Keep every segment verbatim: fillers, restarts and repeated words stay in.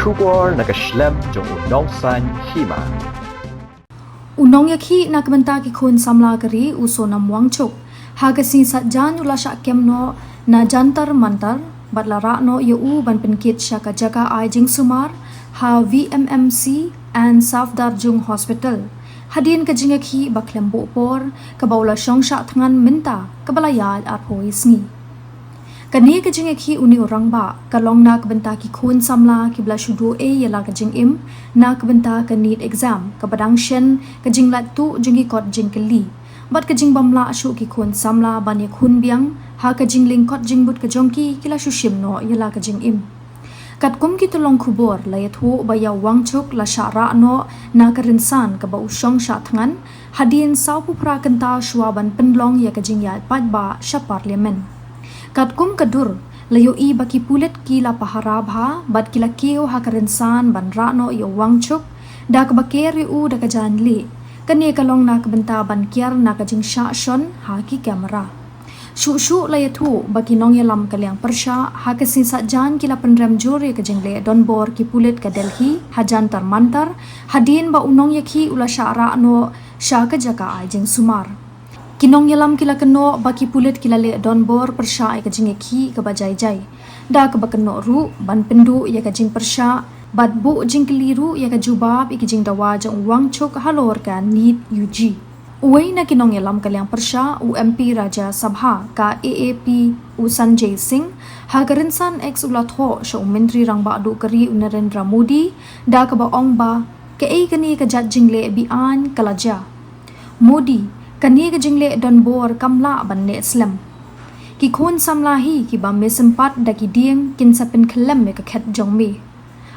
Khubor na ka shlem jong u Nongsaiñ Hima. U nongïakhih na ka bynta ki khun samla ka ri u Sonam Wangchuk, ha ka sngi Saitjaiñ u la shah kem noh na Jantar Mantar bad la rah noh ïa u ban pynkit sha ka jaka ai jingsumar ha V M M C and Safdarjung Hospital, hadien ka jingïakhih ba khlem buh por kaba u la shong shah thngan mynta kaba la ïaid arphew wei sngi. Kane ka jingïakhih une u rangbah ka long na ka bynta ki khun samla kiba la shu duh ei ïa la ka jingim na ka bynta ka NEET exam, kaba dang shen ka jinglait tuh jong ki kot jingkylli bad ka jingbym lah shuh ki khun samla ban ïakhun biang ha ka jinglyngkot jingbud ka jong ki, ki la shu shim noh ïa la ka jingim. Katkum ki tyllong khubor la ïathuh ba ïa u Wangchuk la shah rah noh na ka rynsan kaba u shong shah thngan, hadien sawphew phra kynta shuwa ban pynlong ïa ka jingïaid paidbah sha Parliament. Katkum ka dur, la ïohi ba ki pulit ki la pahara bha bad ki la kiew ha ka rynsan ban rah noh ïa u Wangchuk, da kaba ker ïa u da ka jaiñlieh. Kane ka long na ka bynta ban kiar na ka jingshah shon ha ki kamera. Shuh shuh la ïathuh ba ki nongïalam ka liang pyrshah ha ka sngi Saitjaiñ ki la pynrem jur ïa ka jingleh donbor ki pulit ka Delhi ha Jantar Mantar, hadien ba u nongïakhih u la shah rah noh sha ka jaka ai jingsumar. Ki nongïalam ki la kynnoh ba ki pulit ki la leh donbor pyrshah ïa ka jingïakhih kaba jai jai, da kaba kynnoh ruh ban pynduh ïa ka jingpyrshah bad buh jingkylli ruh ïa ka jubab ïa ki jingdawa jong u Wangchuk halor ka NEET U G. Uwei na ki nongïalam ka liang pyrshah, u M P Rajya Sabha ka A A P, u Sanjay Singh, ha ka rynsan X u la thoh sha u Myntri Rangbah Duh ka ri u Narendra Modi, da kaba ong ba kaei kane ka jait jingleh be-aiñ ka la jia. Modi, kane ka jingleh donbor kam lah ban neh slem. Ki khun samla hi kiba me sympat da ki dieng kin sa pynkhyllem ïa ka khet jong me.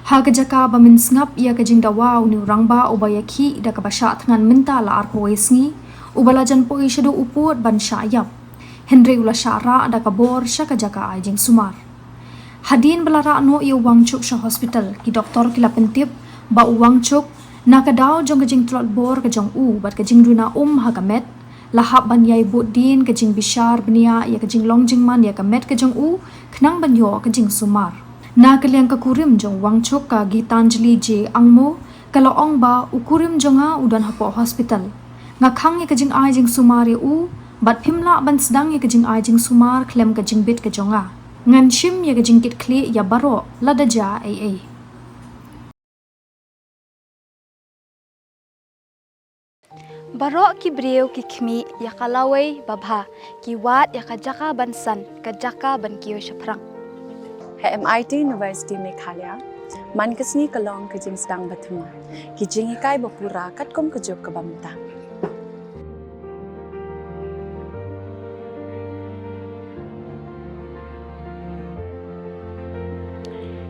Ha ka jaka ba men sngap ïa ka jingdawa une u rangbah uba ïakhih da kaba shah thngan mynta la arphew wei sngi, uba la jan poi shaduh u pud ban shah ïap, hynrei u la shah rah da ka bor sha ka jaka ai jingsumar. Hadien ba la rah noh ïa u Wangchuk sha hospital, ki doktor ki la pyntip ba u Wangchuk, na ka daw jong ka jingtlot bor ka jong u bad ka jingduna um ha ka met, la hap ban ïai bud dien ka jingbishar bniah ïa ka jinglong jingman ïa ka met ka jong u, khnang ban ïoh ka jingsumar. Na ka liang ka kurim jong u Wangchuk, ka Gitanjali J Angmo, ka la ong ba u kurim jong nga u don hapoh hospital. Nga khang ïa ka jingai jingsumar ïa u, bad phim lah ban sdang ïa ka jingai jingsumar khlem ka jingbit ka jong nga. Ngan shim ïa ka jingkitkhlieh ïa baroh lada jia ei ei. Baroh ki briew ki khmih ïa ka lawei babha, ki wad ïa ka jaka ban san, ka jaka ban kiew shaphrang. Ha M I T University Meghalaya, man ka sngi ka long ka jingsdang bathymmai, ki jinghikai bapura katkum ka juk kaba mynta.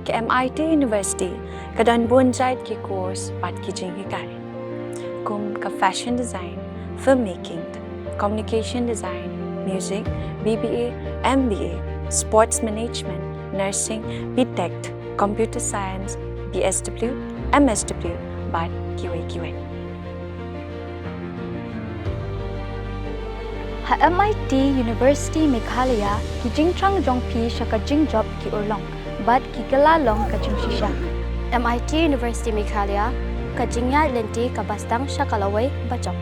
Ka M I T University ka don bun jait ki course bad ki jinghikai, kum ka fashion design, filmmaking, communication design, music, B B A, M B A, sports management, nursing, B Tech, computer science, B S W, M S W, bad kiwei kiwei. Ha M I T University Meghalaya, ki jingthrang jong phi sha ka jingjop ki urlong bad ki kylla long ka jingshisha. M I T University Meghalaya, ka jingïaid lynti kaba sdang sha ka lawei bajop.